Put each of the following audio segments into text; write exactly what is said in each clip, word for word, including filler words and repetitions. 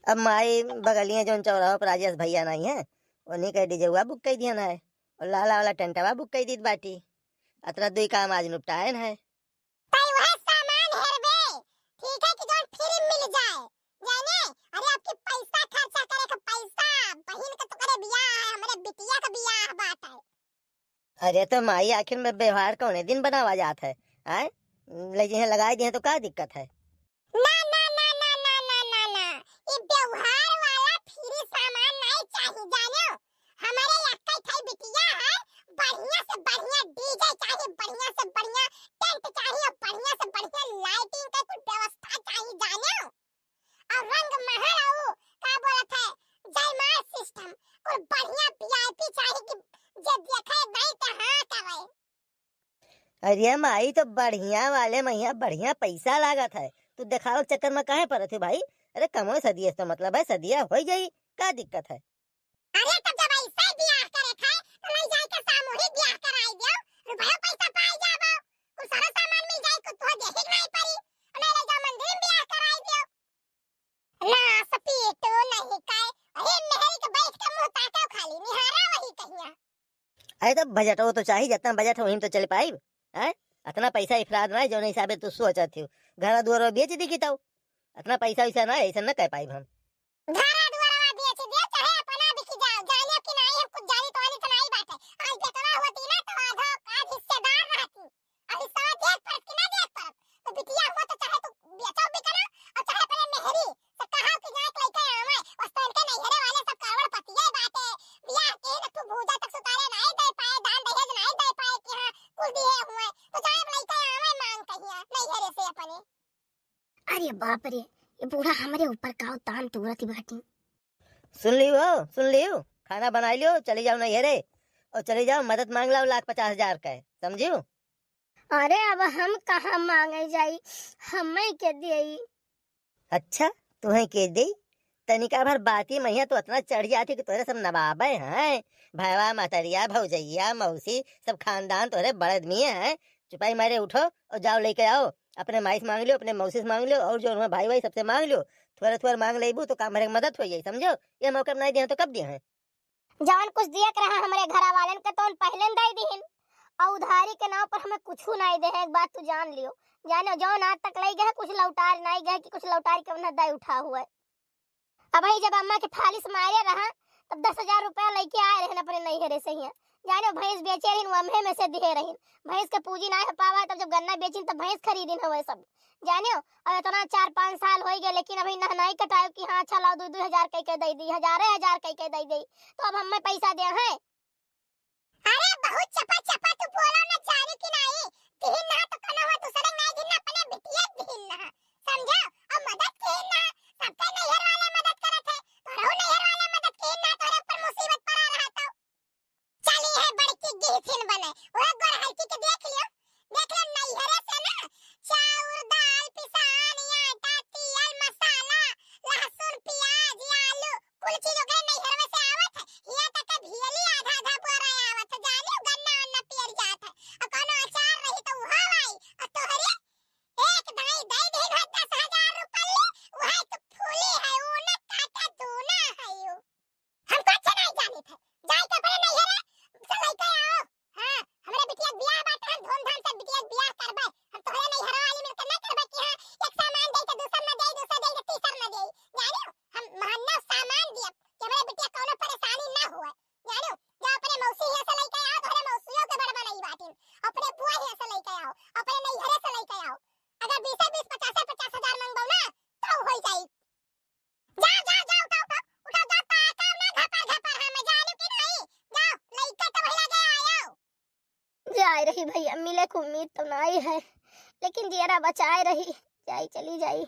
अब माई बगलिया जौन चौराहा पर राजेश भैया नाहीं है, उन्हीं के डीजेवा बुक कइ दिहन है और लाला वाला टेंटवा बुक कइ दीत बाटी। अतना दुई काम आज निपटाएन है। तई वह सामान हेरबे, ठीक है कि जौन फ्री मिल जाए, जाने? अरे आपके पैसा खर्चा करे के पैसा, बहिन के तो करे बियाह है, हमरे बिटिया के बियाह बात है। अरे तो माई, आखिर में व्यवहार कौने दिन बनावा जात है? आय, ले जिहे लगाई दिहे तो का दिक्कत है? ना ना ना ना ना ना ना ना, ये व्यवहार वाला फ्री सामान नहीं चाहिए, जाने? हमरे यक्का ठाई बिटिया है, बढ़िया से बढ़िया डीजे चाहिए, बढ़िया से बढ़िया टेंट चाहिए, बढ़िया से बढ़िया लाइटिंग के कुल व्यवस्था चाहिए, जाने? और रंग महल आऊ का बोलत है, जयमाल सिस्टम, कुल बढ़िया वीआईपी चाहिए कि जे देखे नहीं तो हाँ करे। अरे माई, तो बढ़िया वाले में यहाँ बढ़िया पैसा लागत है, तू देखावे के चक्कर में काहे पड़त हो भाई? अरे कमो सदिया से तो मतलब है, सदिया हो जाई, का दिक्कत है? अरे तो जब ऐसे बियाह करे थे तो ले जाए के सामूहिक बियाह कराई दियो, रुपया पैसा पाई जाबो, कुल सारा सामान मिल जाए, कुल तो देखे के नहीं पड़ी, और नहीं ले जाओ मंदिर में बियाह कराई दियो। ना सपीटो नहीं काय, अरे मेहरी के बैठ के मुंह ताको खाली निहारा वही कहिया। अरे तो बजटो तो चाहिए, जितना बजट हो वही में तो चल पाइब। हैं? अतना पैसा इफराद ना है, जौन हिसाबे तू सोचत हो। घर दुआर बेच दी की तऊ। अतना पैसा वैसा ना है, ऐसा ना कह पाइब हम। घरा दुआरवा बेच दे, चाहे अपना बिक जाओ, जाने कि नाई हम कुछ जानी तो आनी तो नाई बाटे। आज बेटवा होती ना तो आधा, आज हिस्सेदार रहती। अभी समझ देख परत कि ना देख परत, तो बिटिया हुआ तो चाहे तू बेचो बिकना और चाहे अपने मेहरी से कहा कि जाए के लइके आवे, बस तो इनके नैहरे वाले सब करोड़पतिये बाटे, बियाह के न तू भूजा तक सुतारे नाई दे पाए, दान दहेज नाई दे पाए कि हाँ कुल दिए हुए, तो जाए के लइके आवे मांग कहिया नैहरे से अपने। अरे बाप रे, ये बूढ़ा हमरे ऊपर का तान तोरत बाटी। सुन लियो, सुन लियो, खाना बनाई लियो, चली जाओ नैहरे और चली जाओ, मदद मांग लाओ लाख पचास हजार का, समझियो? अरे अब हम कहाँ मांगे जाई, हमें के देई? अच्छा, तुहें के देई? तनिका भर बाती महिया तो अतना चढ़ जाती कि तोरे सब नवाबे हैं, भैवा, मतरिया, भौजैया, मौसी, सब खानदान तोरे बड़ आदमी हैं। चुपाई मारे उठो और जाओ लेके आओ, अपने माई से मांग लियो, अपने मौसी से मांग लियो और जो उनमें भाई भाई सबसे मांग लियो। थोड़ा थोड़ा मांग लेबू तो काम भरे के मदद हो जाई, समझो? ये मौका नहीं दिया तो कब दिया है? जवन कुछ दिए के रहा हमरे घरा वालन के, तौन पहले न दे दिहिन, और उधारी के नाव पर हमें कुछ नहीं दे हैं। एक बात तू जान लियो, जाने जौन आज तक ले गए कुछ लौटार नहीं गए कि कुछ लौटार के उन्हें दे उठा हुए। अब ही जब अम्मा के फालिस मारे रहा, तब दस हजार रुपया लेके आए रहन अपने नैहरे से ही। जाने भैंस बेचे रहिन, वम्हे में से दिए रहिन। भैंस के पूंजी ना हो पावा, तब जब गन्ना बेचिन तब भैंस खरीदिन हवे सब। जाने, अब इतना चार पाँच साल हो गए, लेकिन अभी नहनाई कटायो कि हाँ, अच्छा लाओ, दो दो हजार कह के दे दी, हजारे हजार कह के दे दी, तो अब हमें पैसा दे हैं। अरे बहुत चपा चपा तू बोला ना, जाने कि नहीं, दिहिन ना तो कनो हो दूसरे नहीं दिहिन ना, अपने बिटिया दिहिन ना, समझा? और मदद किहिन ना, सबके नैहर वाला मदद करत है, तोरो नैहर वाला मदद किहिन ना, तोरे ऊपर मुसीबत पड़ा रहा तो। चली है बड़की गिहथिन बने, वह गोरहरकी के देख लियो, देख ले नैहरे से ना, चाउर, दाल, पिसान, आटा, तेल, मसाला, लहसुन, प्याज, आलू, कुल चीज ओकरे नैहरवे से आवत है। हियां तक के भियली आधा आधा बोरा आवत है। जाने गन्ना वन्ना पियर जात है। और कौनो अचार रही तो उहो आई। और तोहरे एक दाई दे दे घर दस हजार रुपये, वह तो फूली है, ऊना काटा दूना है यू। हम कुछ नहीं जानित है। जाए के अपने नैहरे से लेके आओ। हाँ, हमरे बिटिया के बियाह बाटे, हम धूमधाम से बिटिया के बियाह करबे। हम तोहरे नैहर वाली मिलके नहीं करबे कि हाँ, एक सामान दे के दूसर न दे, दूसर दे के तीसर न दे। जानियो, हम महन्ना सामान दिए कि हमरे बिटिया कौनो परेशानी ना हुए। जानियो, जा अपने मौसी हियां से लेके आओ, तोहरे मौसियों के बड़ बनई बाटिन। अपने बुआ हियां से लेके आओ, अपने नैहरे से लेके आओ। अगर बीसे बीस, पचासे पचास हजार मंगबो ना, तो हो जाई। जा, जा, जा, उठा, उठा, उठा, जा, ताका ना घपर घपर, हाँ, मैं जानू कि नहीं? जा, लइका तो वही लगे आयो। जाए रही भैया, मिले के उम्मीद तो नहीं है, लेकिन जियरा बचाए रही, जाई चली जाई।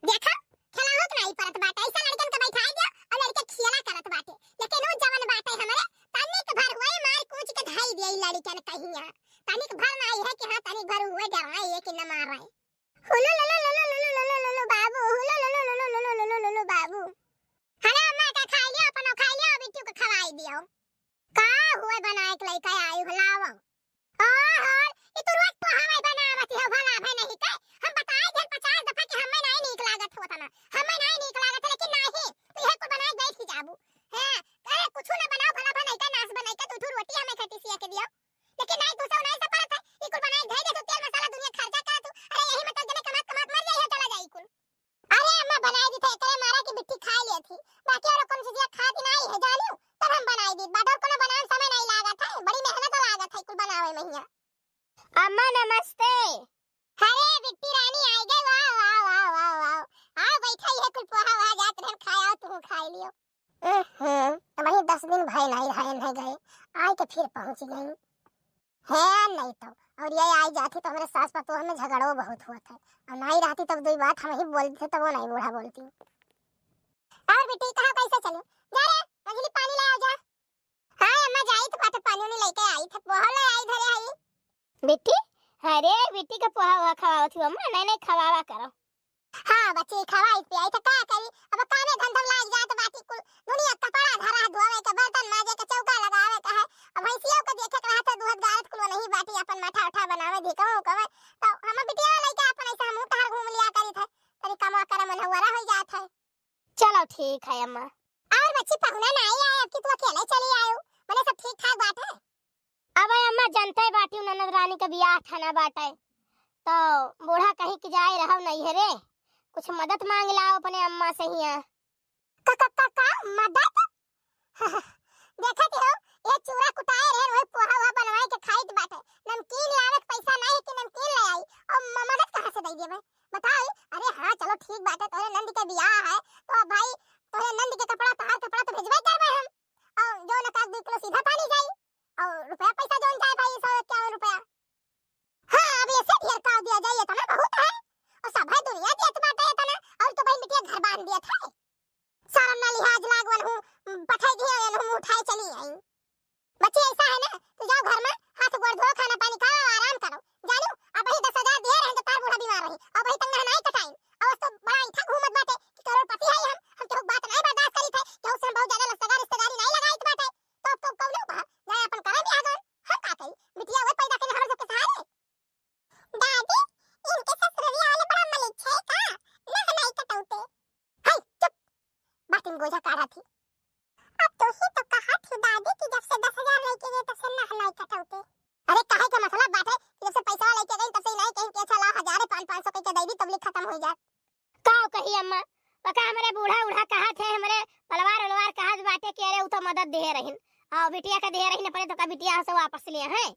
देखा, खेलावत नहीं परत बाटे, ऐसा लड़कन के बैठाई दिया और लड़के खियला करत बाटे, लेकिन वो जवन बाटे हमरे, तनिक भर हुए मार कूच के धाई दिया ई लड़कन कहिया, तनिक भर नहीं है कि हाँ, तनिक भर हुए डराए ये कि न मार रहे। हुलुलुलुलुलुलुलुलुलु बाबू, हुलुलुलुलुलुलुलुलुलु बाबू। अरे अम्मा का खाई लियो, अपनो खाई लियो, बिट्टू के खवाई दियो। का हुए बनाए के लइका आई हो, लावो। ओहो, ई तू रोज पोहावे बनावत हो, भला भे नहीं के। हम बताए ढेर पचास दफा कि हमें नहीं नीक लागत होत ना। हमें नहीं नीक लागत है, लेकिन नहीं, दिन भय नाई रहा, नहीं गए, आए के फिर पहुँच गई। है नहीं तो, और ये आई जाती तो हमरे सास पतोह में झगड़ो बहुत हुआ था, और नाई रहती तब दो बात हम ही बोलते थे, तब वो नहीं बूढ़ा बोलती। और बेटी, कहाँ कैसे चले? जा रे, मझली पानी ले आओ जा। हाँ अम्मा, जाई तो बाटे, पानी उनी लेके आई थे, पोहा ले आई धरे आई। बेटी, अरे बेटी के पोहा वोहा खवावत हुआ अम्मा, नहीं नहीं खवावा करो। हाँ बच्ची, खवाई पियाई तो का करी, अब कामे धंधा लाग जात बाटी कुल दुनिया, कपड़ा धरा धोवे के, बर्तन माजे के, चौका लगावे के है। अब भैंसियों के देखे के रहत है, दूध गारत कुल नहीं बाटी, अपन माठा उठा बनावे, धिकवा उकवे। तो हम बिटिया लइके अपन ऐसे हमहू तहार घूम लिया करी थे, तनी कमवा करे मनहवरा हो जात है। चलो ठीक है अम्मा। और बच्ची, पहुना नहीं आए, अब की तू अकेले चली आयो, मने सब ठीक ठाक बात है? अब अम्मा जनते बाटी, ननद रानी के बियाह ठाना बाटे, तो बूढ़ा कहीं कि जाए रहो नैहरे, कुछ मदद मांग लाओ अपने अम्मा से हिया। का, का, का, का मदद? देखत हो, ये चूरा कुटाए रहे, वही पोहा हुआ बनवाए के खाइत बाटे। नमकीन लावे के पैसा नहीं है कि नमकीन ले आई, और म-, मदद कहाँ से दे देबे? बताओ। अरे हाँ, चलो ठीक बाटे, तोरे नंद के बियाह है, तो अब भाई तोरे नंद के कपड़ा, तहार कपड़ा तो भेजबे करबे हम, और जो न का दो किलो सीधा पानी जाई, और रुपया पैसा जोन जाए भाई, सौ इक्यावन रुपया। हाँ, अब ऐसे ढेर का दिया जाए, इतना बहुत है, और सब है दुनिया देत बाटे इतना, और तो भाई मिटिया घर बांध दिया था। शरम ना लिहाज लाग वनहु पठाई दिए, वनहु मुँह उठाए चली आई। बच्ची ऐसा है ना, तू जाओ घर में, हाथ गोड़ धो, खाना पानी खाओ, आराम करो। जानू, अब वही दस हजार दिए रहे तो तार बूढ़ा बीमार रही, अब वही तंग नहीं कटाई, अब तो बड़ा इठा घूमत बाटे कि करोड़पति है हम, हम केहू बात नहीं बर्दाश्त करी थे, केहू से हम बहुत ज्यादा लसगा रिश्तेदारी नहीं लगाइत बाटे, तो अब तो कौनो बा, जाए अपन करे बियाह गन, हम का करी, बिटिया वही पैदा करे हमारे सबके सहारे। दादी, इनके ससुरलिया वाले बड़ा मलिच्छे का, नहनाई कटौते। हाय, चुप, बातिन गोझा काढ़ा थी। अब तो ही तो कहा थी दादी कि जब से दस हजार लेके गए तब से नहनाई कटौते। अरे काहे के मतलब बात है कि जब से पैसा लेके गई तब से ही नहीं कहीं कि अच्छा ला हजार पाँच, पाँच सौ कह के दे दी, तब लिख खत्म हो जाए। का कही अम्मा, पका हमरे बूढ़ा उढ़ा कहा थे, हमरे पलवार उलवार कहा बाटे कि अरे उ तो मदद दे रहिन, और बिटिया का दे रहिन, अपने तो का बिटिया से वापस लिए हैं।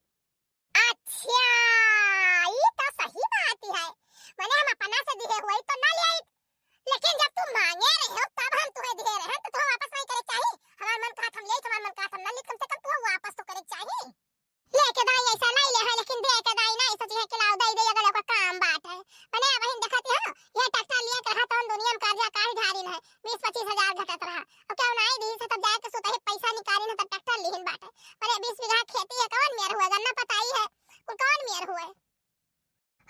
अच्छा, ई तो सही बात है। माने हम अपना से दिहे हुए तो ना ले आई, लेकिन जब तू मांगे रहे हो तब हम तुहे दिहे रहे, तो तुहे वापस नहीं करे चाही। हमार मन कहत हम ले, हमार मन कहत हम ना ले, कम से कम तुहे वापस तो करे चाही। लेके दाई ऐसा लाई ले है, लेकिन दे के दाई ना ऐसा चीज है कि लाओ दे दे, अगर ओकर काम बात है। माने अब हम देखत हो, ये ट्रैक्टर लिए के रहा तो हम दुनिया में कर्जा काढ़ी ढारिन है, बीस पच्चीस हजार घटत रहा। अब क्या नाई दी से तब जाके सुतही पैसा निकालिन है, तब ट्रैक्टर लिहिन बाटे। अरे बीस बीघा खेती है, कौन मेर हुआ? गन्ना पताई है, कुल कौन मेर हुए?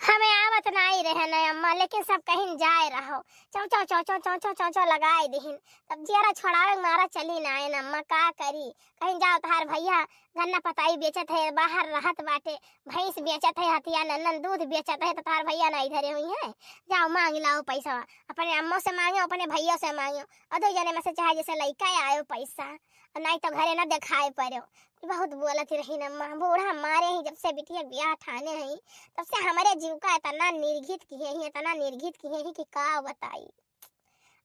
हमें आवत नाई रहे न अम्मा, लेकिन सब कहीं जाए रहो, चौ चौ चौ चौ चौ चौ चौ चौ लगाए दिहिन। तब जियरा छोड़ावे के मारा चली ना आए न अम्मा, का करी? कहीं जाओ, तहार भैया गन्ना पताई बेचत है, बाहर रहत बाटे, भैंस बेचत है, हथिया नन्नन दूध बेचत है, तो तहार भैया नाई धरे हुई है, जाओ मांग लाओ पैसा अपने अम्मो से मांगो, अपने भैया से मांगो, और दो जने में से चाहे जैसे लइका आयो पैसा, और नाई तो घरे ना दिखाए पड़ो। बहुत बोलत रही न अम्मा, बूढ़ा मारे ही जब से बिटिया बियाह ठाने ही, तब से हमारे जीव का इतना निर्घित किहे ही, इतना निर्घित किहे ही कि का बताई।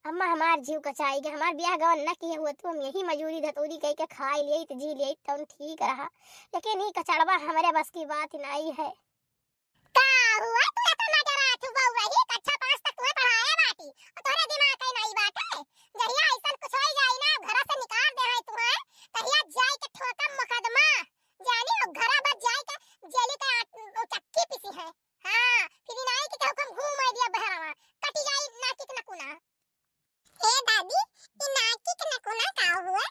अम्मा हमार जीव कचाई के हमार बियाह गवन न किहे हुआ तो हम यही मजूरी धतूरी कह के खाई लिए तो जी लिए तो ठीक रहा, लेकिन ई कचड़वा हमारे बस की बात नाई है। का हुआ तू इतना डरात हुआ रही? कक्षा पाँच तक तुम्हें पढ़ाया बाटी, और तोहरे दिमाग के नाई बाटे। जहिया ऐसन कुछ हो जाई ना, घर से निकाल दे है तुम्हें, तहिया जाई के ठोकम मुकदमा। जानी हो, घरा बस जाई के जेली के आट-, वो चक्की पीसी है। हाँ, फिर नाई के कहूँ हम घूम आई दिया बहरावा, कटी जाई नाकी के नकुना। ए दादी, ई नाकी के नकुना का हुआ?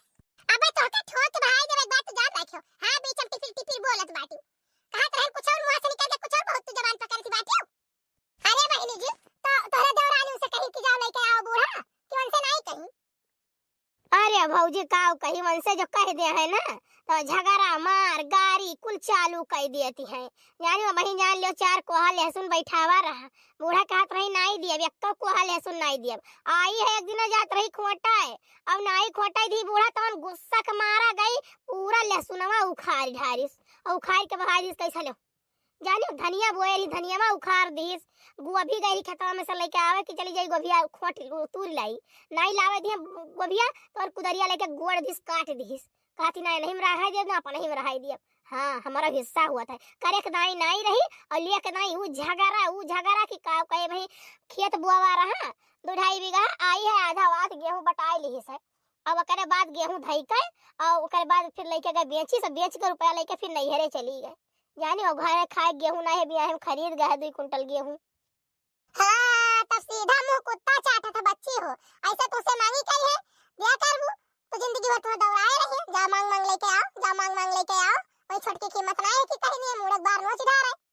अबे तोहके ठोक भाई जब एक बात तू जान रखियो। हाँ, बीच में टिपिर टिपिर बोलत बाटी। कहत रहन कुछ और मुंह से निकल के कुछ और बहुत तू जबान पकड़ के बाटी। अरे बहिनी जी, तो तोहरे देवरानी से कही कि जाओ लेके आओ बूढ़ा, कि उनसे नहीं कही। अरे भौजी, का कही, उनसे जो कह दे है ना, तो झगड़ा, मार, गारी कुल चालू कर देती है। जानी, वहीं जान लियो, चार कोहा लहसुन बैठावा रहा। बूढ़ा कहत रही, "नाई दियब, एक्को कोहा लहसुन नाई दियब।" आई है, एक दिन जात रही खोटा है, अब नाई खोटा दी बूढ़ा, तवन गुस्सा के मारा गई, पूरा लहसुनवा उखाड़ ढारिस, और उखाड़ के बहा दिस, कैसा लो। जानी, धनिया बोए रही, धनियावा उखाड़ दिस, गोभी गई रही खेतवा में से लेके आवे कि चली जाई गोभिया खोट तूर लाई, नाई लावे दिए गोभिया, तो और कुदरिया लेके गोड़ दिस, काट दिस। कहती, "नाई, नहीं में रहाई दियब, ना अपन नहीं में रहाई दियब।" हाँ, हमारा हिस्सा हुआ था। करे के दाई नाई रही और लिए के दाई ऊ झगड़ा, ऊ झगड़ा की का कहे भाई, खेत बोवा रहा, दो ढाई बीघा, आई है आधा वात गेहूं बटाई लिहिस है। अब ओकरे बाद गेहूं धई के, और ओकरे बाद फिर लइके गए बेची, सब बेच के रुपया लइके फिर नैहरे चली गए। जानी, और घरे खाए गेहूं ना है, बिया हम खरीद गए है दुई कुंटल गेहूं। हाँ, तब सीधा मुंह कुत्ता चाटत है बच्ची हो। ऐसे तुझसे मांगी कही है, दिया करबू। तो जिंदगी भर तुम्हें दौड़ाए रही, जा मांग मांग लेके आओ, जा मांग मांग लेके आओ। वही छोटकी कीमत ना है कि कहीं नहीं है, मुड़क बार नोच डारे।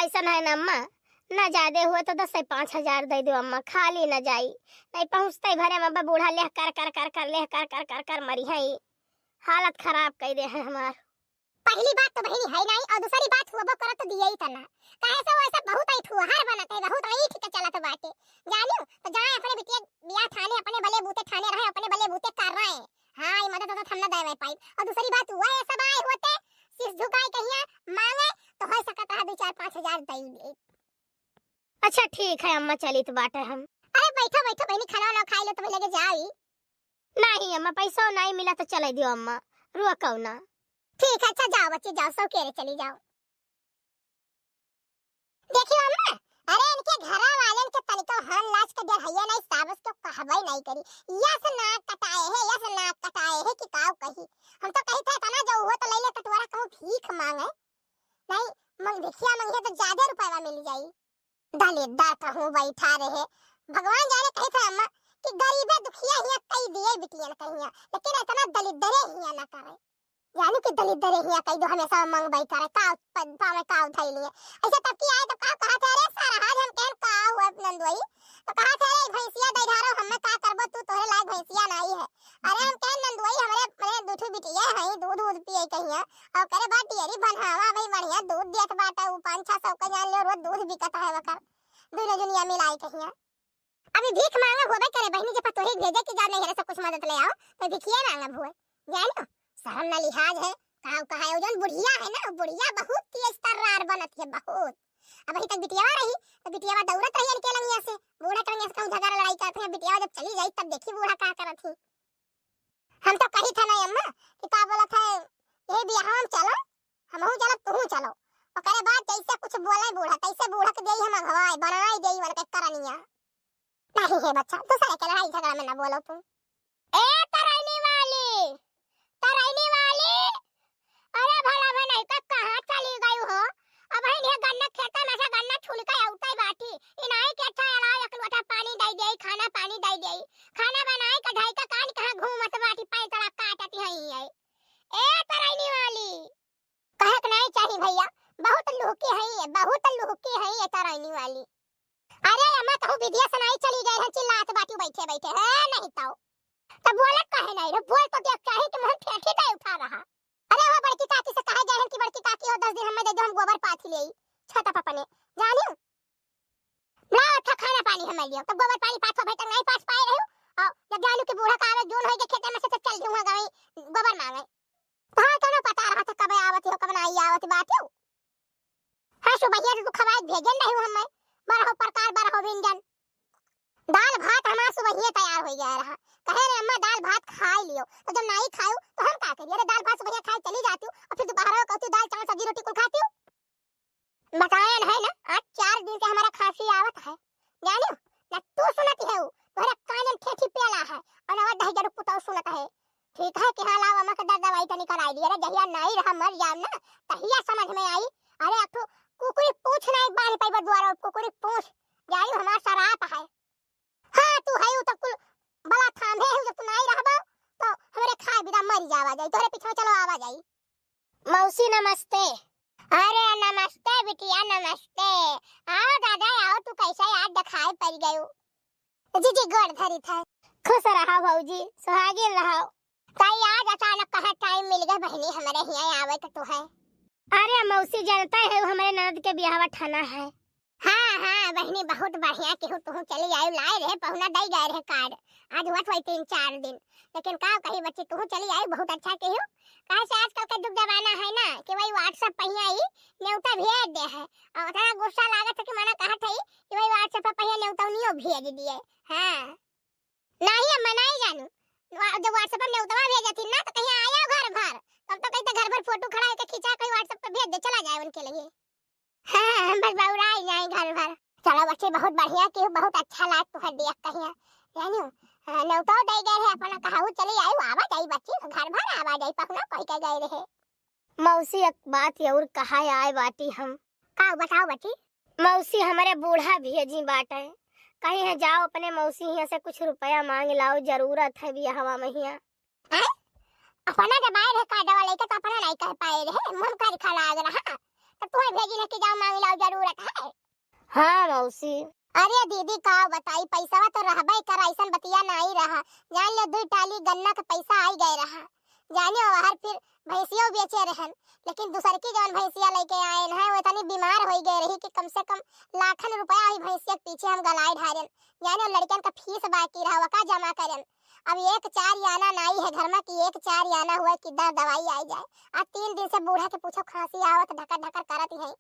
ऐसा है ना अम्मा, ना ज्यादा हुआ तो दस से पाँच हजार दे दो अम्मा, खाली ना जाई। नहीं पहुँचते भरे में अब्बा बूढ़ा लेह कर कर कर कर, लेह कर कर कर कर मरी है। हालत खराब कर दे है हमार। पहली बात तो बहिनी है नहीं, और दूसरी बात हुआ वो करत तो दिए ही तना। काहे से वो ऐसा बहुत ही ठुहर बनत है, बहुत ईठ के चलत बाटे। जानियो, तो जाए अपने बिटिया बियाह ठाने, अपने बले बूते ठाने रहे, अपने बले बूते कर रहे हैं। हाँ, ये मदद तो हम ना दे पाई। और दूसरी बात हुआ है, सब आए होते, शीश झुकाए कहिया मांगे, तो हो सकत रहा दो चार पाँच हजार दे दे। अच्छा ठीक है अम्मा, चलित बाटे हम। अरे बैठो बैठो बहिनी, खाना वाना खाई लो तो लगे जाई। नहीं अम्मा, पैसा नहीं मिला तो चले दियो अम्मा, रुआ कौना। ठीक है, अच्छा जाओ बच्ची, जाओ, सौकेरे चली जाओ। देखियो अम्मा, अरे इनके घरा वालन के तनिको हन लाज के डर हइये नहीं, साबस के कहबे नहीं करी। यस नाक कटाए है, यस नाक कटाए है कि काऊ कही। हम तो कही थे तना जो हुआ तो ले ले कटोरा कहूँ भीख मांगे। नहीं, मंग भिखिया मंगे तो ज्यादा रुपया मिल जाई। दलिद्दर कहूँ बैठा रहे। भगवान जाने कहे थे अम्मा कि गरीबे दुखिया हिया कई दिए बिटियन कहिया, लेकिन इतना दलिद्दरे हिया ना करे। जाने कि दलिद्दरे हिया कई दो हमेशा मंग बैठा रहे, का प-, पावे का उठाई लिए। ऐसे तब की आए तो का कहा थे, "अरे सारा आज हम कहन का हुआ नंदोई?" तो कहा थे, "अरे भैंसिया दे धारो, हमें का करबो, तू तोहरे लायक भैंसिया नहीं है।" अरे हम कहन नंदोई हमरे, हमरे दू ठो बिटिया हैं, दूध दूध पिए कहिया। और करे बा डेयरी बनावा भाई, बढ़िया दूध देत बाटे, उ पाँच छह सौ के जान ले रोज दूध बिकत है वकर, दुनो दुनिया मिलाई कहिया। अभी भीख मांगा होबे करे बहिनी, जे पतोही भेजे कि जा नहीं रे सब कुछ मदद ले आओ, तो भिखिए मांगा भुए। जानो, शर्म ना लिहाज है, कहा कहा है, जौन बुढ़िया है ना, बुढ़िया बहुत तेज तर्रार बनत है, बहुत। अब अभी तक बिटियावा रही, तो बिटियावा दौड़त रही इनके लंगिया से, बूढ़ा के लंगिया से कहूँ झगड़ा लड़ाई करत है, बिटियावा जब चली जाई, तब देखी बूढ़ा का करत ही। हम तो कही था नहीं अम्मा कि का बोलत है, "ये बियाह में चलो, हमहू चलब, तुहू चलो।" ओकरे बाद जैसे कुछ बोले बूढ़ा, तैसे बूढ़ा के देई हम अगवाई, बनाई देई उनके करनिया। नहीं है बच्चा, दूसरे के लड़ाई झगड़ा में ना बोलो तू। ए तरैनी वाली, तरैनी वाली, अरे भला भनई का कहाँ चली गई हो? अब है ये गन्ना खेता में से गन्ना छुल के औतई बाटी। इनाई के अच्छा अलाव एक लोटा पानी दे देई, खाना पानी दे देई। खाना बनाई के ढाई का कान कहाँ घूमत बाटी, पैतरा काटत है ये। ए तरैनी वाली। कहे के नहीं चाही भैया, बहुत लुहकी है ये, बहुत लुहकी है ये तरैनी वाली। अरे अम्मा कहूँ विद्या सनाई चली गए हैं, चिल्लात बाटी बैठे बैठे है नहीं तो। तब बोलत काहे नहीं रे, बोल तो देख चाही कि मुँह ठेठी दे उठा रहा। अरे वो बड़की काकी से कहे गए हैं कि बड़की काकी हो दस दिन हमें दे दो, हम गोबर पाथी ले आई छत पर अपने। जानियो? लाओ अच्छा खाना पानी हमें लियो। तब गोबर पानी पाथो भाई तक नहीं पास पाए रहो। और जब जानू के बूढ़ा का आवे जून होई के खेते में से तो चल दूंगा गई गोबर मांगे। तो हाँ, कौनो पता रहा था कब आवत हो, कब नहीं आवत बात हो। हाँ, सुबहिया से तू खवाए भेजन रही हूँ हमें। बरहो प्रकार, बरहो व्यंजन। दाल भात हमार सुबहिये तैयार हो गया रहा। कहे रे अम्मा दाल भात खाई लियो, तो जब नहीं खायो तो हम का करिए? अरे दाल भात सुबहिये खाए चली जाती हूँ और फिर दोपहर को कहती दाल चावल सब्जी रोटी कुल खाती हूँ। बतायन है ना, आज चार दिन से हमारा खांसी आवत है, जानियो ना, तू सुनत है, तोहरे कान में ठेठी पेला है और ना दही जरूर पुताऊ सुनत है। ठीक है कि हाँ, लाओ अम्मा के दर्द दवाई तनी कराई दिए रे, जहिया नहीं रहा मर जाम ना, तहिया समझ में आई। अरे अब तू कुकुरी पूछ नहीं बांध पाई द्वारा, कुकुरी पूछ जाई हमार शराप है। हाँ, तू है उ तो कुल बला थामे है, जब तू नहीं रहबो तो हमरे खाए बिना मर जावा जाई, तोहरे पीछे चलो आवा जाई। मौसी नमस्ते। अरे नमस्ते बिटिया, नमस्ते। आओ दादा आओ, तू कैसे आज दिखाई पड़ गयो? जी जी, गोड़ धरी था। खुश रहा भौजी, सुहागिन रहो। ताई आज अचानक कहाँ टाइम मिल गए बहनी हमरे हिया आवे के तो है? अरे मौसी जानता है हमरे ननद के बियाहवा ठाना है। हाँ हाँ बहनी, बहुत बढ़िया केहू तुहू चली आयु, लाए रहे पहुना दई गए रहे कार्ड, आज हुआ थोड़ी तीन चार दिन, लेकिन का कही बच्ची तुहू चली आयु बहुत अच्छा केहू। काहे से आजकल का जुग जमाना है ना कि वही WhatsApp पहिया ही नेवता भेज दे है और उतना गुस्सा लागत है कि मना कहत है कि वही WhatsApp पर पहिया नेवतौनियो भेज दिए। हाँ। नाही अम्मा, नाही जानू। वा-, जब WhatsApp पर नेउतवा भेजती ना, तो कहीं आया घर भर। तब तो कहीं तो घर भर फोटो खड़ा होके खींचा, कहीं WhatsApp पर भेज दे, चला जाए उनके लिए। हाँ, हम बस बौराई जाए घर भर। चलो बच्चे, बहुत बढ़िया की, बहुत अच्छा लाग तुहर दिया कहिया। जानू, हाँ, नेउतो दे गए रहे, अपना कहू चली आई, आवा जाई बच्ची, घर भर आवा जाई, पकना कहि के गए रहे। मौसी, एक बात और कहा आए बाटी हम। का बताओ बच्ची? मौसी, हमरे बूढ़ा भेजी बाटे, कही है जाओ अपने मौसी हियाँ से कुछ रुपया मांग लाओ, जरूरत है बियाहवा में हियाँ। हैं? अपना जब आए रहे कार्ड वाले के तो अपना नहीं कह पाए रहे, मन कर खा लाग रहा, तो तुम्हें भेजी ने कि जाओ मांग लाओ, जरूरत है। हाँ मौसी। अरे दीदी का बताई, पैसवा तो रहबे कर, ऐसन बतिया नहीं रहा। जान लो, दुई टाली गन्ना के पैसा आई गए रहा। जानियो, वहर फिर भैंसियो बेचे रहन, लेकिन दूसर की जौन भैंसिया लेके आए हैं, वो इतनी बीमार हो गए रही कि कम से कम लाखन रुपया हुई भैंसिया के पीछे हम गलाए ढारेन। जानियो, लड़कन का फीस बाकी रहा, वका जमा करेन। अब एक चार आना नाई है घर में कि एक चार आना हुआ कि दर दवाई आई जाए। आज तीन दिन से बूढ़ा के पूछो, खांसी आवत, ढकर ढकर करत ही है।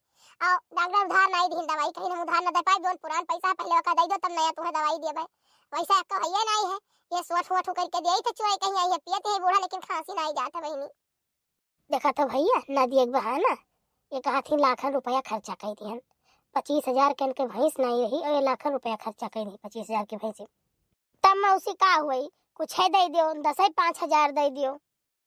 और डॉक्टर उधार नाई दीन दवाई, कहीं हम उधार न दे पाए, जौन पुरान पैसा पहले वका दे दो, तब नया तुम्हें दवाई देबे। वैसा एक भैया नाई है, ये सोट वोट करके दे तो चुराई कहीं आई है, पियत है बूढ़ा, लेकिन खांसी नाई जात है बहिनी। देखा तो भैया, नदी एक बहाना, एक हाथी लाखन रुपया खर्चा कर दिहन, पच्चीस हजार के इनके भैंस नाई रही और ये लाखन रुपया खर्चा कर दी पच्चीस हजार की भैंस। तब मौसी का हुई, कुछ है दे दियो, दस है पाँच हजार दे दियो।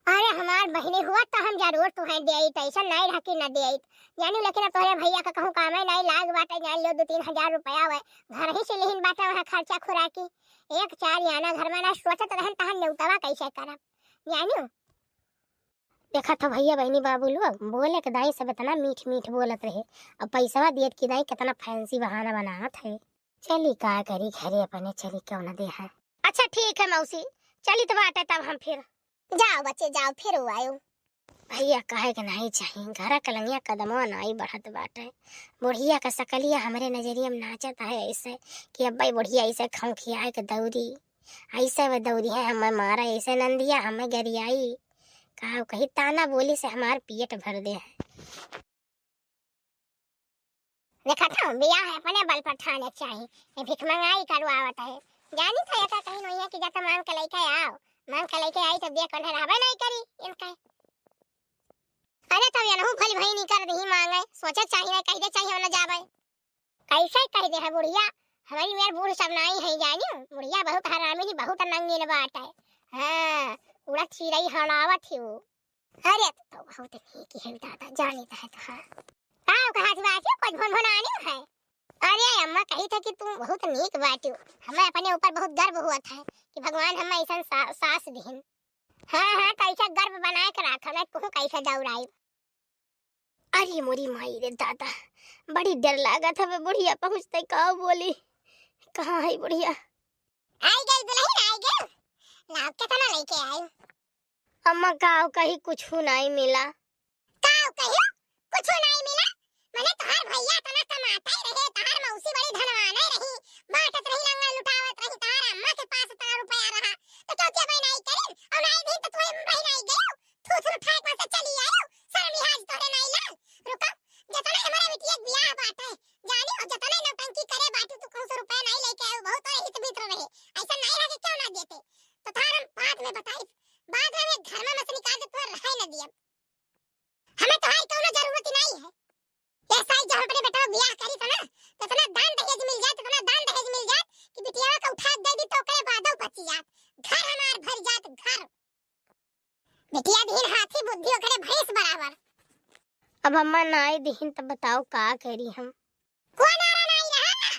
अरे हमार बहिनी हुआ तो हम जरूर तुहें देइत, ऐसा नहीं रहा कि न देइत। जानी लेकिन अब तोहरे भैया का कहूँ कामे नहीं लाग बाटे, जान लो दो तीन हजार रुपया हुए, घर ही से लिहिन बाटे वहाँ खर्चा खुराकी। एक चार आना घर में ना सोचत रहन तहन नेउतवा कैसे करब, जानियो। देखा था भैया बहिनी बाबू लोग, बोले के दाई सब इतना मीठ मीठ बोलत रहे, अब पैसवा दियत की दाई कितना फैंसी बहाना बनात है। चली का करी, घरे अपने चली, क्यों न दे है। अच्छा ठीक है मौसी, चली तो बाटे तब हम फिर। जाओ बच्चे जाओ, फिर आयो। भैया कहे के नहीं चाहिए, घर कलंगिया कदमवा नाई बढ़त बाटे। बुढ़िया का सकलिया हमरे नजरिया में नाचत है ऐसे कि अब्बे बुढ़िया ऐसे खौखियाए के दौरी, ऐसे वे दौरी है हमें मारा, ऐसे नंदिया हमें गरियाई। का कही, ताना बोली से हमार पेट भर दे है। देखा था, बियाह अपने बल पर ठाने के चाही, ये भिखमंगाई करवावत है। जानी था एका कहीं नहीं है कि जाता मांग के लेके आओ, मांग के लेके आई तो देख उन्हें रहबे नहीं करी इनके। अरे तब यनहू भल भई नहीं कर दही मांगे, सोचे चाहिए, कह दे चाहिए ना जावे। कैसे कह दे है बुढ़िया, हमारी मेर बूढ़ सब नाई है जानियो, बुढ़िया बहुत हरामी ही, बहुत नंगीन बात है। हाँ, उड़ा चिरई हड़ावत ही वो। अरे, तू तो बहुत नीक है दादा, जानी तो है तो, हाँ। का कहा थी बात है, कुछ भुनभुन आनी है? अरे अम्मा, कही था कि तू बहुत नीक बाटू, हमें अपने ऊपर बहुत गर्व हुआ था कि भगवान हमें ऐसा सा-, सास दीन। हाँ, हाँ, तो ऐसा गर्व बनाए के रख, हमें कहूँ कैसे दौड़ाई। अरे मोरी माई रे दादा, बड़ी डर लागत हवे, बुढ़िया पहुँचते का बोली, कहाँ है बुढ़िया? आई गई दुल्हन, आई गई। लाओ, कितना लेके आई? अम्मा, काव कही, कुछ नहीं मिला। काव कही, कुछ नहीं मिला? मने तोहार भैया इतना कमाता ही रहे, तोहार मौसी बड़ी धनवान ही रही, बांटत रही, लंगर लुटावत रही, तोहार अम्मा के पास इतना रुपया रहा, तो क्यों के बहनाई करिन? और नाई दिन तो तुम्हें बहनाई गयो, थू थू उठाए के से चली आयो, शर्म लिहाज तोहरे नाई लाग। रुको, जतना हमारे बिटिया के बियाह बाटे, जानी, और जतना नौटंकी करे बाटू, तू कहूँ से रुपया नहीं लेके आयो, बहुत तोरे हित मित्र रहे, ऐसा नहीं रहा कि क्यों ना देते, तो थार हम बाद में बताई, बाद में हमें घर में से निकाल दे, तोहर रहे न दियब। हमें तोहार कौनो जरूरत ही नहीं है। ये साई जब अपने बेटा बियाह करी था ना, तो इतना दान दहेज मिल जात, इतना दान दहेज मिल जात कि बिटिया का उठा दे दी तो ओकरे बादो बची जात, घर हमार भर जात, घर। बिटिया दीन हाथी बुद्धि ओकरे भैंस बराबर। अब अम्मा नाई दीन तब बताओ का करी हम? कुआ नारा नाई रहा,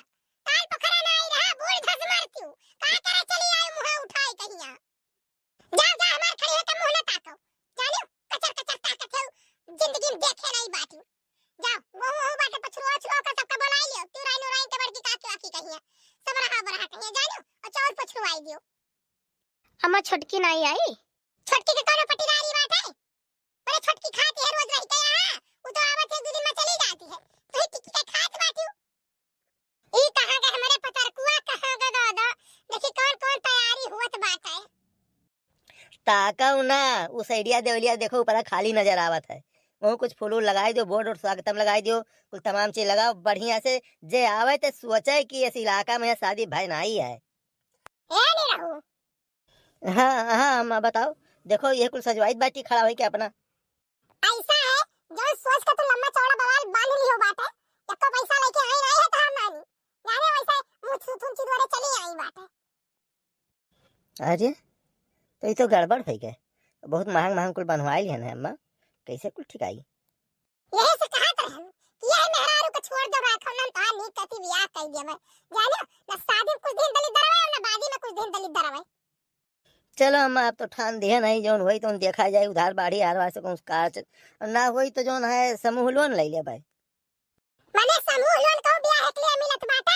ताल पोखरा नाई रहा, बूढ़ धस मर क्यों? का करे चली आई मुँह उठाई कहिया? जाओ, जाओ, हमार खड़ी होके मुँह न ताको। जानियो, कचर कचर ताकत है, जिंदगी में देखे नहीं बाटी। जाओ, वो, वो, वो बाटे पछुआ, पछुआ का सबका बोलाई लियो। तू राई नु राई के बड़की काकी वाकी कहिए। सब रहा बरहा कहिए, जानियो, और चाउर पछुआई दियो। अम्मा, छोटकी नहीं आई? छोटकी के कौनो पटीदारी बाटे? अरे छोटकी खाती है रोज रह के यहाँ, वो तो आवत है, दो दिन में चली जाती है। तू ही टिकी के खात बाटी। ई कहाँ गए हमारे पतरकुआ, कहाँ गए दादा? देखी कौन कौन तैयारी हुअत बाटे। ताकव ना, उ साइडिया देवलिया देखो, ऊपरा खाली नजर आवत है। वहूँ कुछ फूल उल लगाई दियो, बोर्ड और स्वागतम लगाई दियो, कुल तमाम चीज लगाओ बढ़िया से। जे आवे ते सोचे कि इस इलाका में शादी भय नाई है। ए नहीं रहू। हाँ, हाँ, अम्मा, बताओ। देखो, ये कुल सजवाई बाटी खड़ा होई के अपना। ऐसा है, जो सोच के तू लंबा चौड़ा बवाल बांध ली हो बाटे, एको पैसा लेके आई रहे है तहार नानी। जाने वैसे मुँह थू थू चिदोरे चली आई बाटे। अरे, तो ई तो गड़बड़ होइ गए। बहुत महंग महंग कुल बनवाइल हन है अम्मा, कैसे कुल ठिकाई? यही से कहत रहन कि यही मेहरारू के छोड़ दो, राखो ना, तो नीक कति बियाह कर दिया मैं। जानो, ना शादी में कुछ दिन दलित दरवाए, ना बादी में कुछ दिन दलित दरवाए। चलो अम्मा, अब तो ठान दिए नहीं, जौन होई तौन देखा जाए, उधार बाढ़ी आर वार से कौन कार च-, ना होई तो जौन है समूह लोन ले ले भाई। माने समूह लोन कहूँ बियाह के लिए मिलत बाटे?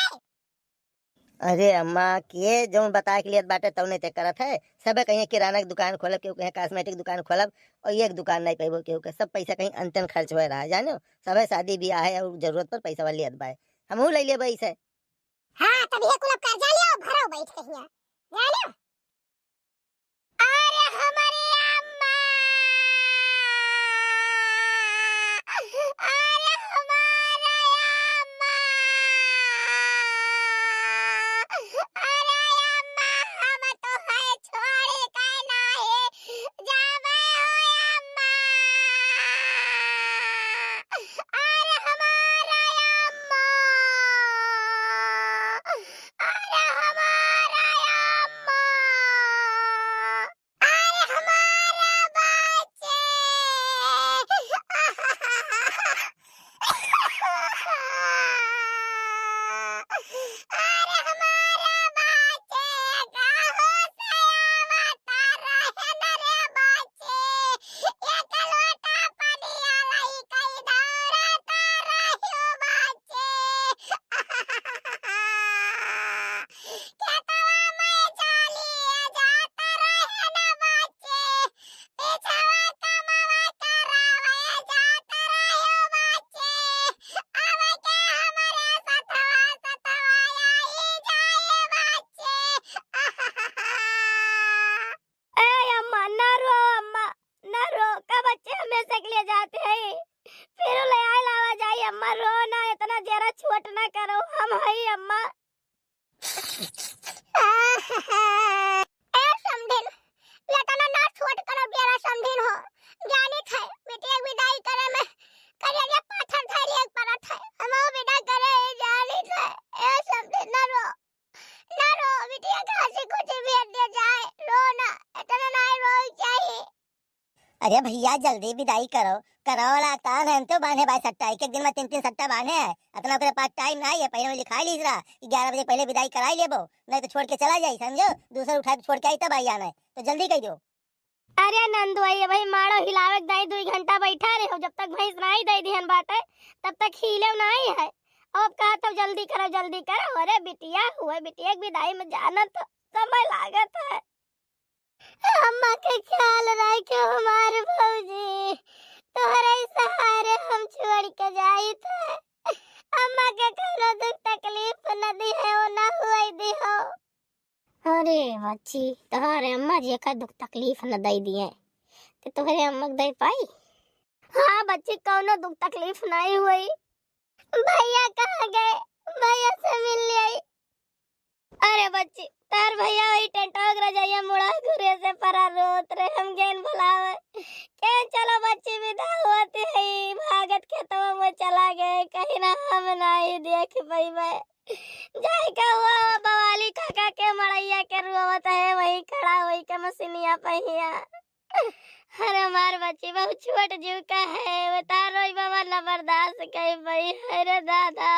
अरे अम्मा, के जौन बताए के लिए बाटे तौने ते करत है। सबे कहीं किराना के दुकान खोलब, केहू कहीं कॉस्मेटिक दुकान खोलब, और एक दुकान नहीं पैबो केहू के। सब पैसा कहीं अनतन खर्च होए रहा, जानो। सबे शादी बियाह है और जरूरत पर पैसा वाली बाय। हमहू ले लेबे इसे। हाँ, तब ये कुल अब कर्जा लियो, भरो बैठ के हियाँ। जानो? अरे हमारे अम्मा, अरे हमारे अम्मा, अरे अम्मा, हम तो है छोड़ के नहीं जाबे हो अम्मा। अरे हमारे अम्मा, अरे हमारे अम्मा, अरे हमारे बच्चे, अरे हमारे बच्चे, कहाँ से आवता रहे न रे बच्चे, एक लोटा पनिया लइके दौड़ता रह्यो बच्चे। खेतवा में चालिए जात रहे न बच्चे, पिछवा कमवा करावे जात रहे बच्चे। अब के हमरे सथवा सथवा आई जाए बच्चे। ए अम्मा, ना रो अम्मा, ना रो, का बच्चे हमेशा के लिए जाते हैं, फिर ले आए लावा जाए अम्मा, रो ना, इतना ज्यादा छोट ना करो, हम हई अम्मा। ए समधिन, इतना ना छोट करो बेरा समधिन हो, जानित है, बिटिया के विदाई करे में करेजा पाथर धैर्य एक परत है, हम विदा करे जानित है, ए समधिन ना रो। ना रो, बिटिया के हँसी खुशी भेज दिया जाए, रो ना, इतना ना रो चाहिए। अरे भैया, जल्दी विदाई करो, करो, लागता है तो बांधे भाई सट्टा, एक एक दिन में तीन तीन सट्टा बांधे है, इतना ओकरे पास टाइम नहीं है, पहले में लिखाई लीस रहा कि ग्यारह बजे पहले विदाई कराई लेबो, नहीं तो छोड़ के चला जाई, समझो, दूसर उठा के छोड़ के आई तब आई आना है, तो जल्दी कह दो। अरे नंदुआ, ये भाई माड़ो हिलावे के दाई दुई घंटा बैठा रहे हो, जब तक भैंस नाई दे दिहन बाटे, तब तक हिले नाई है। अब कहा तो जल्दी करो, जल्दी करो। अरे बिटिया, हुए बिटिया के विदाई में जाना तो समय लागत है। अम्मा के ख्याल रखे हमार भौजी, तोहरे सहारे हम छोड़ के जाइत है। अम्मा के कौनो दुख तकलीफ न दिहे, वो ना हुए दिहो। अरे बच्ची, तोहरे अम्मा जी का दुख तकलीफ न दई दिए, ते तोहरे अम्मा के दई पाई? हाँ बच्ची, कौनो दुख तकलीफ नहीं हुई। भैया कहाँ गए? भैया से मिल लिया। अरे बच्ची, तार भैया वही टेंटोक रजैया मुड़ा घुरे से परा रोत रहे, हम गेन बुलावे। के चलो बच्ची, विदा होती है, भागत खेतवा में चला गए, कहीं ना हम नहीं देख पइबे। जाए का हुआ वो बवाली काका के मड़ैया के रोवत है, वही खड़ा होई के मसीनिया पहिया। अरे हमार बच्ची बहुत छोट जीव का है, वो तार रोई बाबा न बर्दाश्त कर पई। अरे दादा।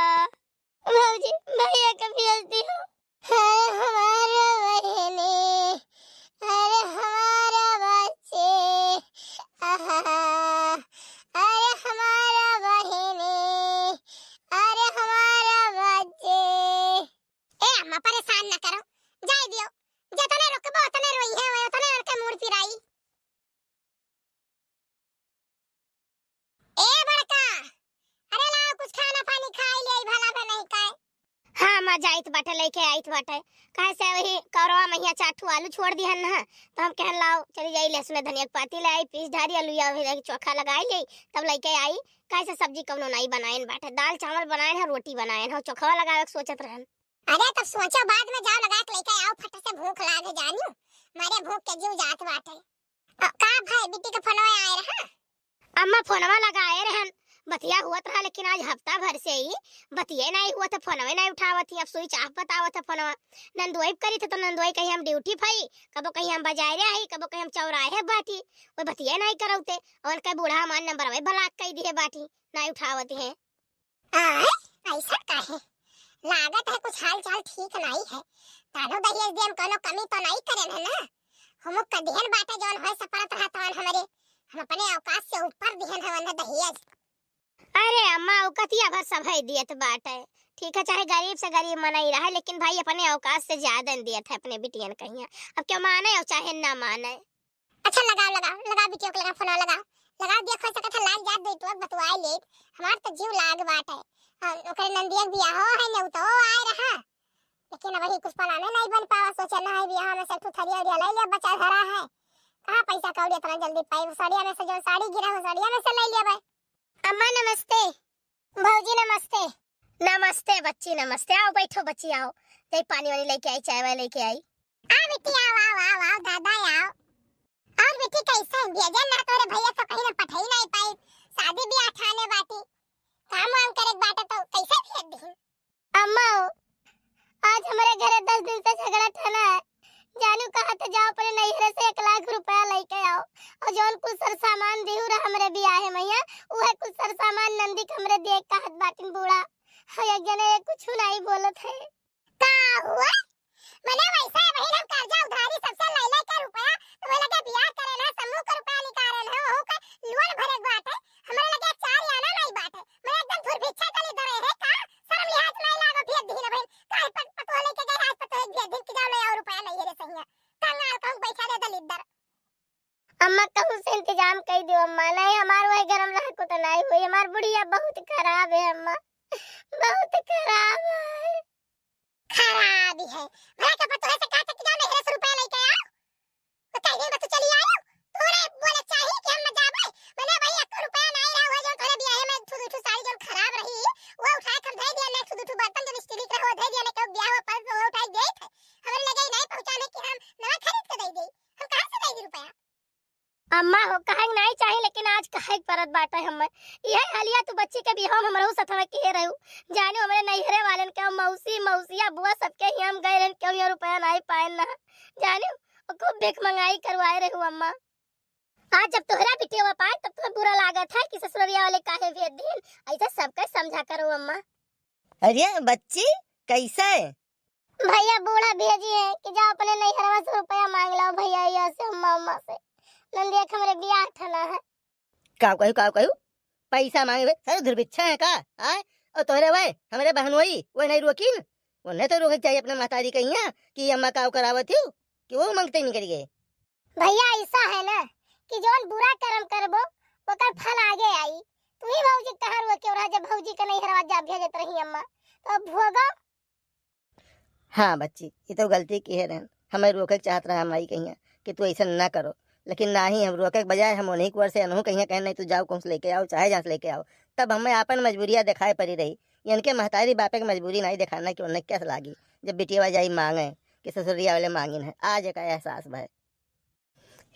भौजी, भैया के भेज दियो। अरे हमार बहिनी, अरे हमार बच्चे, आहा, अरे हमार बहिनी, अरे हमार बच्चे। ए अम्मा, परेशान न करो, जाए दियो, जतने रोकबो उतने रोई है, उतने रोक के मूड़ पिराई। ए बड़का, अरे लाओ कुछ खाना पानी खाई ले, भला बा नहीं काय। हाँ माँ, जाइत बाटे, लेके आइत बाटे। काहे से वही कौरवा में हियाँ चार ठो आलू छोड़ दिहन ना, तो हम कहन लाओ चली जाई लहसुन धनिया के पाती ले आई, पीस धारी आलू या फिर चोखा लगाई ले, तब लेके आई। काहे से सब्जी कौनो नहीं बनाएन बाटे, दाल चावल बनाएन है, रोटी बनाएन है, चोखवा लगावे के सोचत रहन। अरे तब सोचो, बाद में जाओ लगा के लेके आओ, फट से भूख लागे जानू, मारे भूख के जीव जात बाटे। अ, का भाई, बिट्टी के फोनवा आए रहा? अम्मा फोनवा लगाए रहन, बतिया हुअत रहा, लेकिन आज हफ्ता भर से ही बतिये नाहीं हुअत है, फोनवे नाहीं उठावत ही। अब switch off बतावत है फोनवा। नंदुआई करी थे तो नंदुआई कहीं हम duty फई, कबो कहीं हम बजारे आई, कबो कहीं हम चौराहे बाटी, वो बतिये नाहीं करौते। और उनका बूढ़ा हमार नंबरवे block कई दिए बाटी, नाहीं उठावत है। आय, ऐसा काहे? लागत है कुछ हाल चाल ठीक नाहीं है। तानो दहेज देम कौनो कमी तो नाहीं करेन है ना? हम कदिहन बाटे जौन होए सपरत रहत हवन हमरे। हम अपने औकात से ऊपर दिहन हवन दहेज। अरे अम्मा, औकतिया भर सभे दियत बाटे। ठीक है, चाहे गरीब से गरीब मनई रहे, लेकिन भाई अपने औकात से ज्यादा न दियत है अपने बिटियन कहिया। अब क्यों माने और चाहे ना माने। अच्छा, लगाओ, लगाओ, लगाओ, बिटिया के लगा फोन लगाओ, लगाओ, देखो सकत है लाग जात बेटुआ बतुआई ले। हमार तो जीव लाग बाटे। हाँ, ओकरे नंदिया के बियाहो है, नेउतो आए रहा, लेकिन अब वही कुछ पलाने नहीं बन पावा। सोचे ना है बियाह में से एक ठो थरिया उरिया ले लिया, बचा धरा है। कहाँ पैसा कौड़ी इतना जल्दी पाई? सड़िया में से जो साड़ी गिरा हो, सड़िया में से ले लिया भाई। अम्मा नमस्ते। भौजी नमस्ते। नमस्ते बच्ची, नमस्ते। आओ बैठो बच्ची, आओ। जाई पानी वानी लेके आई, चाय वाय लेके आई। आ बेटी, आओ, आओ, आओ, आओ, दादा, आओ। और बेटी, कैसे हैं? भेजन ना तोरे भैया तो कहीं ना पठाई नहीं पाई। शादी ब्याह ठाने बाटी। काम वाम करे के बाटे तो कैसे भेज दी? अम्मा हो, आज हमरे घरे दस दिन से झगड़ा ठना है। जानू कहा तो जाओ अपने नैहरे से एक लाख रुपया लेके आओ और जौन कुछ सर सामान दिहू रहा हमरे बियाहे मैया, उहे कुछ सर सामान नंदी के हमरे दे कहत बाटिन बूढ़ा। हाँ, एक जने एक कुछ नहीं बोलत है। का हुआ? मने वैसे बहिन हम कर्जा उधारी सबसे ले लेके रुपया, तो वो लगे बियाह करे ना, समूह के रुपया निकाले ना, वहू के लोन भरे के बाटे। हमरे लगे चार आना नहीं बाटे। मने एकदम धुरभिच्छा चली दरे है का? शर्म लिहाज नहीं लागो, भेज दी ना बहिन। काहे पत-, पतोह लेके गए, आज पतोह भेज दी कि जाओ ले आओ रुपया नहीं है रे सहिया। कंगाल कहूँ बैठा दे दलिद्दर। अम्मा कहूँ से इंतजाम कई दियो अम्मा, नहीं हमार वही घर में रह को तो नहीं हुई। हमार बुढ़िया बहुत खराब है अम्मा, बहुत खराब है। खराब ही है। भला के पतोह से कहा था कि जाओ नैहरे से रुपया लेके आओ। तो कह दिन बस चली आयो। तोरे बोले चाही कि हम न जाबे। मने भाई एक रुपया नहीं रहा हुआ जो तोरे बियाहे में ठुदू ठु साड़ी जो खराब रही, वो उठाए के हम धई दिया, नहीं ठुदू ठु बर्तन जो स्टील के रहो धई दिया, नहीं कब बियाह हुआ पर वो उठाए गए थे। हमरे लगे नहीं पहुँचाने कि हम नवा खरीद के दे दे। हम कहाँ से दे दी रुपया? अम्मा हो, कहे के नाई चाही, लेकिन आज कहे के परत बाटे हमें। इहे हलिया तू बच्ची के बियाह में हमरहू सथवा किहे रहू। जानियो हमरे नैहरे वालन के मौसी, मौसिया, बुआ सबके हियाँ हम गए रहन, केहू यहाँ रुपया नाई पाए ना। जानियो, खूब भीख मंगाई करवाए रहू अम्मा। आज जब तोहरा बिटिया पाए, तब तुम्हें बुरा लागत है कि ससुररिया वाले काहे भेज दीन। ऐसे सबके समझा करो अम्मा। अरे बच्ची, कैसे? भैया बूढ़ा भेजी है कि जाओ अपने नैहरवा से रुपया मांग लाओ भैया, यहाँ से अम्मा, अम्मा से। नंदिया के हमरे बियाह ठना है। का कहू, का कहू? पैसा मांगे बे? सारे दुर्भिक्षा है का? आय? और तोहरे वह, हमरे बहनोई, वह नहीं रोकिन? उन्हें तो रोके के चाहिए अपने महतारी के यहाँ कि अम्मा का करावत हो, कि वो मांगते नहीं करिए। भैया ऐसा है ना कि जौन बुरा कर्म करबो, ओकर फल आगे आई। तू ही भौजी कहाँ रोके रहा जब भौजी के नैहरवा जा भेजत रही अम्मा, तो अब भोगो। हाँ बच्ची, ये तो गलती किहे रहन, हमें रोके के चाहत रहा हमारी कहिया कि तू ऐसा ना करो, लेकिन ना ही हम रोके के बजाय हम उन्हीं कुंवर से अनहू कहिया कहें, "नहीं, तू जाओ, कौन से लेके आओ, चाहे जहाँ से लेके आओ।" तब हमें आपन मजबूरिया दिखाए पड़ी रही। इनके महतारी बापे के मजबूरी नहीं दिखाना कि उन्हें कैसे लागी, जब बिटिया जाई मांगे कि ससुरिया वाले मांगिन है। आज एक एहसास भय।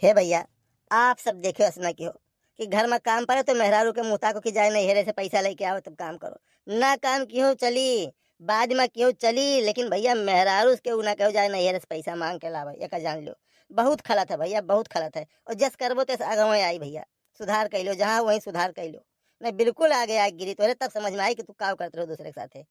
हे भैया, आप सब देखे असना की हो कि घर में काम पड़े तो मेहरारू के मुँह ताको कि जाए नैहरे से पैसा लेके आओ तब काम करो। ना काम की हो चली, बाद में की हो चली, लेकिन भैया मेहरारू के ऊ ना कहो जाए नैहरे से पैसा मांग के लावे, एका जान लो। बहुत खलत है भैया, बहुत खलत है। और जस करबो तस आगे वहीं आई भैया, सुधार कर लो, जहाँ वहीं सुधार कर लो। नहीं, बिल्कुल आगे आके गिरी तोरे, तब समझ में आई कि तू का करत रहो दूसरे के साथे।